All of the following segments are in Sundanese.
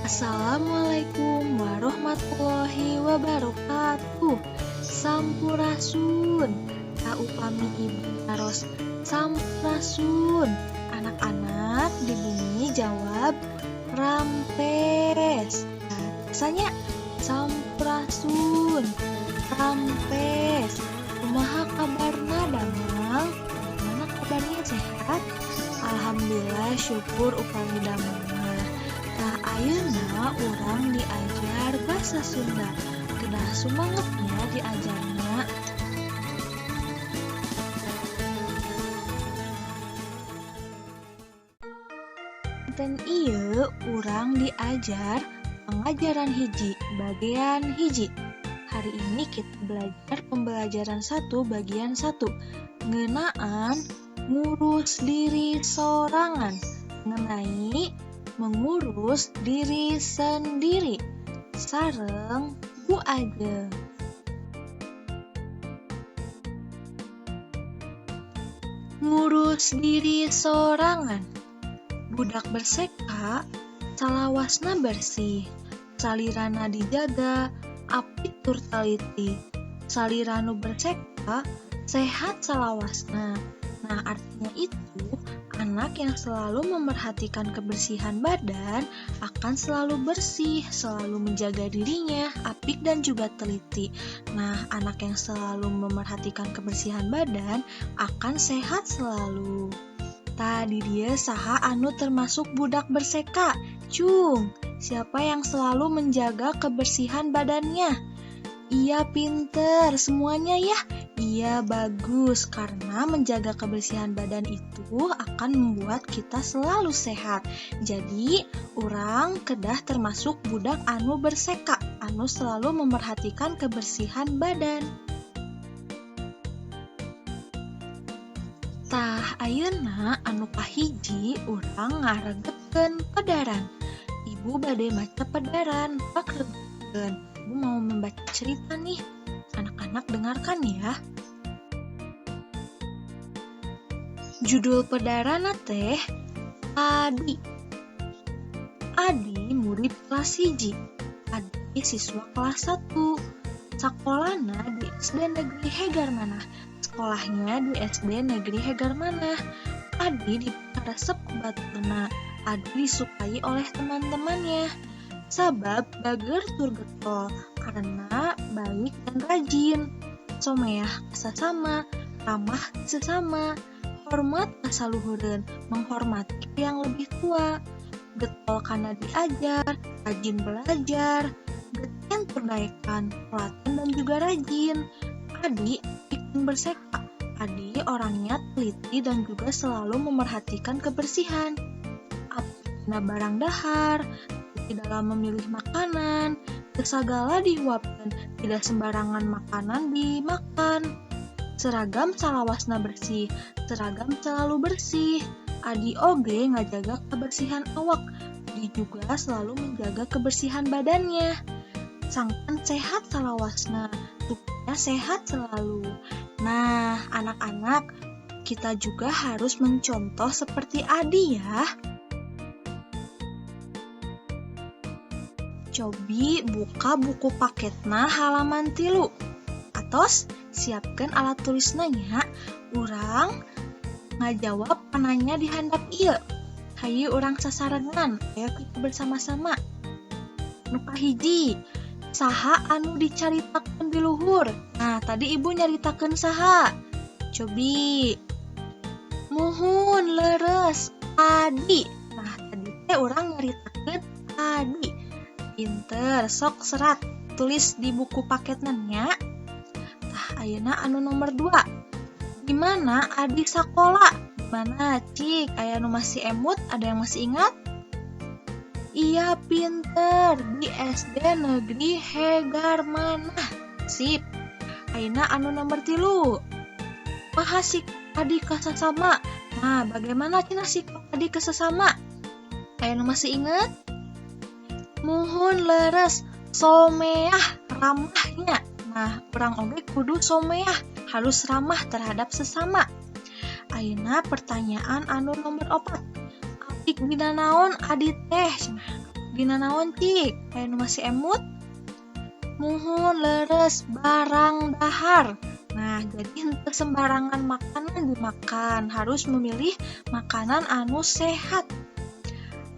Assalamualaikum warahmatullahi wabarakatuh. Sampurasun. Upami ibu naros sampurasun, anak-anak di bumi jawab rampes. Nah, biasanya sampurasun, rampes. Kumaha kabarna damang? Gimana kabarnya, sehat? Alhamdulillah, syukur upami damang. Tah, ayeuna urang diajar bahasa Sunda. Kedah sumanget nya diajarnya. Dinten ieu urang diajar pengajaran 1 bagian 1. Hari ini kita belajar pembelajaran 1 bagian 1, ngeunaan ngurus diri sorangan, mengenai mengurus diri sendiri, sareng Bu Ajeng. Ngurus diri sorangan. Budak berseka salawasna bersih, salirana dijaga, apik tur teliti. Salira nu berseka sehat salawasna. Nah, artinya itu anak yang selalu memerhatikan kebersihan badan akan selalu bersih, selalu menjaga dirinya, apik dan juga teliti. Nah, anak yang selalu memerhatikan kebersihan badan akan sehat selalu. Tadi dia saha anu termasuk budak berseka? Cung, siapa yang selalu menjaga kebersihan badannya? Iya, pinter semuanya ya. Iya, bagus, karena menjaga kebersihan badan itu akan membuat kita selalu sehat. Jadi, urang kedah termasuk budak anu berseka, anu selalu memerhatikan kebersihan badan. Tah, ayeuna anu kahiji urang ngaregetkeun pedaran. Ibu bade maca pedaran, pak regetkeun. Ibu mau membaca cerita nih. Anak-anak dengarkan ya. Judul pedaranna teh Adi. Adi murid kelas 1. Adi siswa kelas 1. Sakolana di SD Negeri Hegarmanah. Sekolahnya di SD Negeri Hegarmanah. Adi diparesep ku baturna. Adi disukai oleh teman-temannya. Sabab bager tur getol, karena baik dan rajin. Someah ka sasama, ramah sesama, hormat ka saluhureun, menghormati yang lebih tua. Getol kana diajar, rajin belajar, geten tur daekan, telaten dan juga rajin. Adi apik berseka. Adi orangnya teliti dan juga selalu memerhatikan kebersihan. Apik barang dahar, teliti dalam memilih makanan, teu sagala dihuapkeun, tidak sembarangan makanan dimakan. Seragam salawasna bersih, seragam selalu bersih. Adi oge ngajaga kebersihan awak. Adi juga selalu menjaga kebersihan badannya. Sangkan sehat salawasna, supaya sehat selalu. Nah, anak-anak, kita juga harus mencontoh seperti Adi ya. Cobi buka buku paketna halaman 3. Atos, siapkan alat tulisna nya. Urang ngajawab pananya di handap ieu. Hayu urang sasarengan, ayo kita bersama-sama. Nu kahiji, saha anu dicaritakeun di luhur? Nah, tadi ibu nyaritakeun saha? Cobi. Muhun, leres, Adi. Nah, tadi teh urang nyaritakeun Adi. Pinter, sok serat, tulis di buku paketna nya. Tah, ayeuna anu nomor 2. Di mana Adi sakola? Di mana, Cik? Aya nu masih emut? Ada yang masih ingat? Iya, pinter, di SD Negeri Hegarmanah. Sip. Ayeuna anu nomor 3. Kumaha sikap Adi ka sasama? Nah, bagaimana cenah sikap Adi ke sesama? Aya nu masih ingat? Muhun, leres, someah, ramahnya. Nah, urang oge kudu someah, harus ramah terhadap sesama. Ayeuna pertanyaan anu nomor 4. Apik dina naon Adi teh? Dina naon cik? Aya nu masih emut? Muhun leres barang dahar. Nah, jadi henteu sembarangan makanan dimakan, harus memilih makanan anu sehat.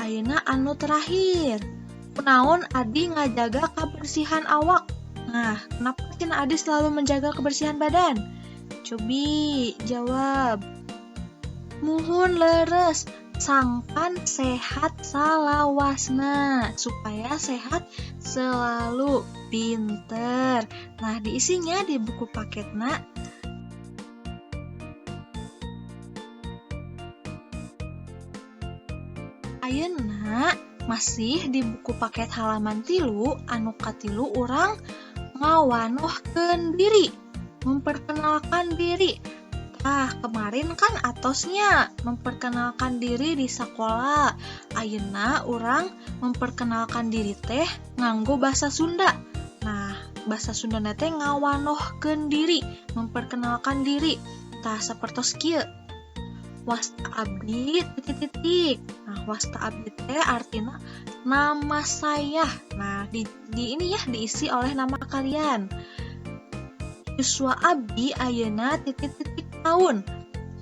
Ayeuna anu terakhir. Kunaon Adi ngajaga kebersihan awak? Nah, kenapa cenah Adi selalu menjaga kebersihan badan? Cobi jawab. Muhun leres sangkan sehat salawasna, supaya sehat selalu. Pinter. Nah, diisinya di buku paketna. Ayeuna masih di buku paket halaman 3 anu katilu urang ngawanohkeun diri, memperkenalkan diri. Nah, kemarin kan atosnya memperkenalkan diri di sekolah. Ayeuna urang memperkenalkan diri teh nganggo bahasa Sunda. Nah, bahasa Sunda teh ngawanohkeun diri, memperkenalkan diri. Tah sapertos kieu. Wasta abdi titik-titik. Nah, wasta abdi teh artinya nama saya. Nah, di ini ya diisi oleh nama kalian. Yuswa abdi ayeuna titik-titik tahun.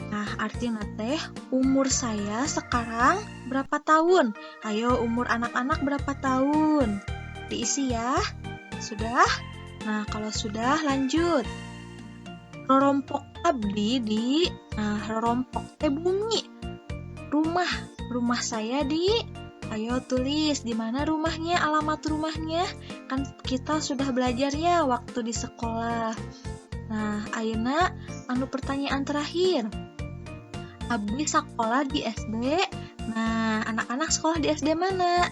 Nah, artinya teh umur saya sekarang berapa tahun? Ayo, umur anak-anak berapa tahun? Diisi ya. Sudah? Nah, kalau sudah lanjut. Rorompok abdi di, nah rorompok teh bumi. Rumah, rumah saya di, ayo tulis di mana rumahnya, alamat rumahnya. Kan kita sudah belajar ya waktu di sekolah. Nah, ayeuna anu pertanyaan terakhir. Abdi sekolah di SD. Nah, anak-anak sekolah di SD mana?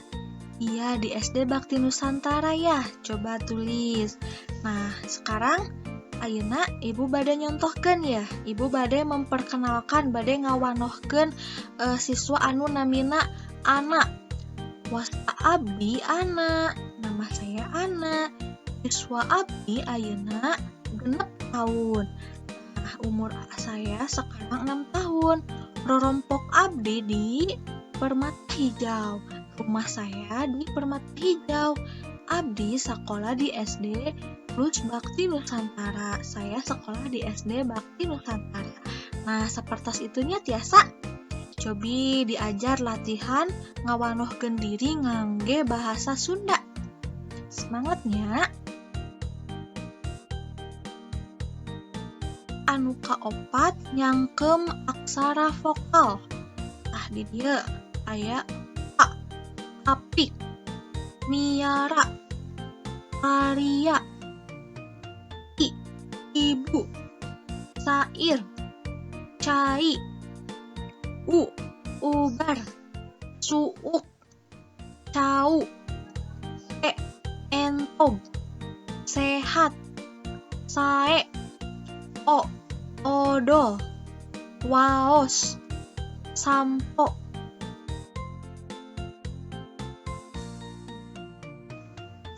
Iya, di SD Bakti Nusantara ya. Coba tulis. Nah, sekarang ayeuna ibu bade nyontohkeun ya. Ibu bade memperkenalkan, bade ngawanohkeun siswa anu namina Ana. Wasta abdi Ana. Nama saya Ana. Siswa abdi ayeuna 6 tahun. Nah, umur saya sekarang 6 tahun. Rorompok abdi di Permata Hijau. Rumah saya di Permata Hijau. Abdi sekolah di SD Plus Bakti Nusantara. Saya sekolah di SD Bakti Nusantara. Nah, sepertos itunya tiasa. Cobi diajar latihan ngawanohkeun diri ngangge bahasa Sunda. Semangatnya. Anu kaopat nyangkem aksara vokal. Nah, di dieu aya a, apik, miara, aria, i, ibu, sair, cai, u, ubar, suuk, cau, e, entog, sehat, sae, o, odol, waos, sampo.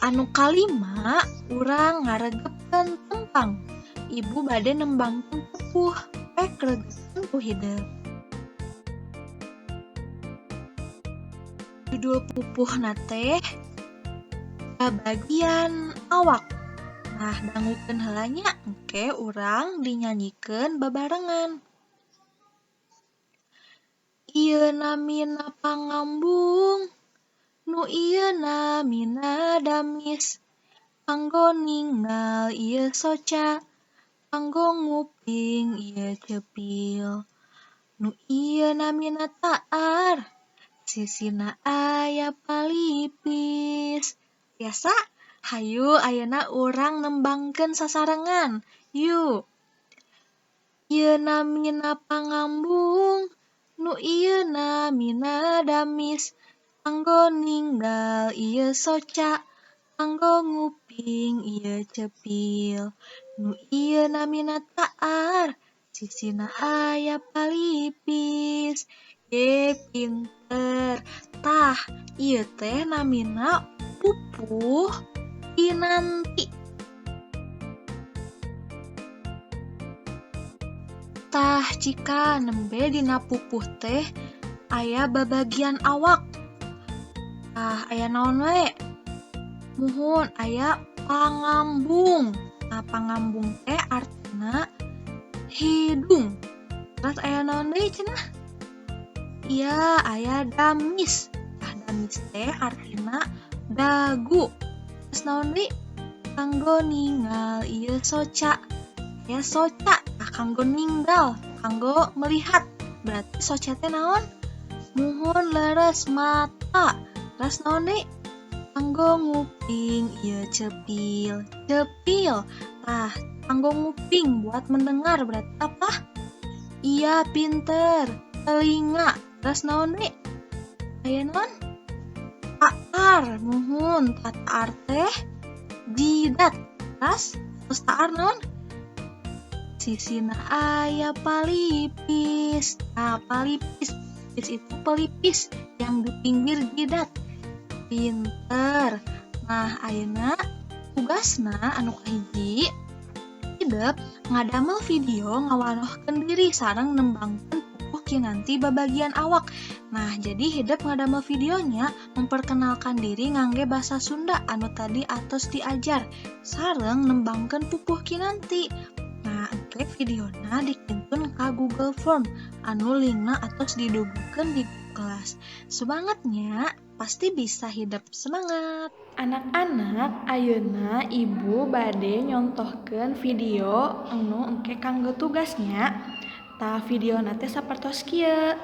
Anu kalima urang ngaregepkeun tembang. Ibu bade nembangkeun pupuh, pek regepan ku hideung. Judul pupuhna teh Babagian Awak. Nah, dangukeun heula nya, engke urang dinyanyikeun babarengan. Ieu namina pangambung, nu ieu namina damis, kanggo ninggal ieu soca, kanggo nguping ieu cepil. Nu ieu namina taar, sisina aya palipis. Biasa? Hayu ayeuna urang nembangkeun sasarengan. Yuk. Ieu namina pangambung, nu ieu namina damis, kanggo ninggal ieu soca, kanggo nguping ieu cepil. Nu ieu namina taar, sisina aya palipis. Ye pinter. Tah, ieu teh namina pupuh kinanti. Tah, jika nembe dina pupuh teh aya babagian awak. Tah aya naon wae? Muhun aya pangambung. Nah, pangambung teh artina hidung. Terus aya naon deui cenah? Iya, aya damis. Tah damis teh artina dagu. Terus naon deui? Kanggo ninggal ieu soca. Ya soca, tah kanggo ninggal, kanggo melihat. Berarti soca teh naon? Muhun leres mata. Terus naon deui? Kanggo nguping ieu cepil. Cepil. Tah, kanggo nguping buat mendengar berarti apa? Iya, pinter. Telinga. Terus naon deui? Aya naon? Taar, muhun. Taar teh jidat. Terus taar naon? Sisina aya palipis. Nah, palipis. Palipis itu pelipis yang di pinggir jidat. Pinter. Nah, ayeuna tugasna anu kahiji hidep ngadamel video ngawanohkeun diri sareng nembangkeun pupuh kinanti babagian awak. Nah, jadi hidep ngadamel videonya memperkenalkan diri ngangge bahasa Sunda anu tadi atos diajar sareng nembangkeun pupuh kinanti. Nah, engke videona dikintun ka Google Form anu linkna atos didugikeun di kelas. Semangatnya pasti bisa hidep. Semangat. Anak-anak, ayeuna ibu bade nyontohkeun video anu engke kanggo tugasnya. Tah videona teh sapertos kieu.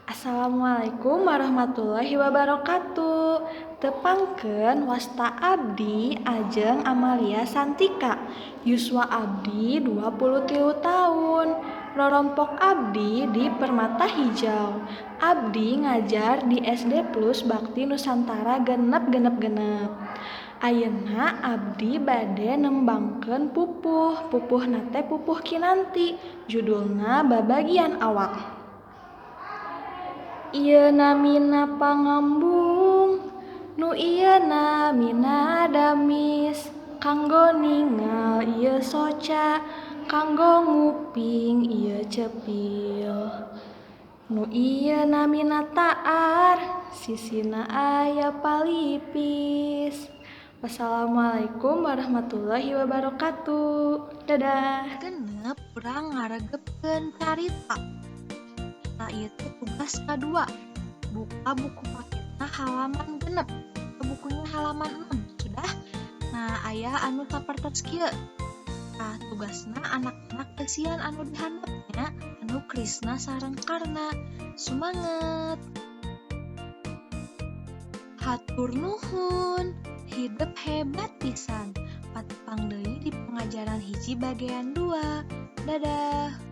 Assalamualaikum warahmatullahi wabarakatuh. Tepangkeun wasta abdi Ajeng Amalia Santika. Yuswa abdi 23 tahun. Rorompok abdi di Permata Hijau. Abdi ngajar di SD Plus Bakti Nusantara genep genep genep. Ayeuna abdi bade nembangkeun pupuh. Pupuhna teh pupuh kinanti. Judulna Babagian Awak. Ieu namina pangambung, nu ieu namina damis. Kanggo ningal ieu soca, kanggo nguping ieu cepil. Nu ieu namina taar, sisina aya palipis. Wassalamualaikum warahmatullahi wabarakatuh. Dadah. Genep urang ngaregepkeun carita. Nah, ieu teh tugas kadua. Buka buku paketna halaman 6. Bukunya halaman 6, sudah? Nah, aya anu sapertos kieu. Nah, tugasna anak-anak eusian anu dihandapnya anu Krisna sareng Karna. Sumanget. Hatur nuhun, hidep hebat pisan. Patepang deui di pengajaran hiji bagian 2. Dadah.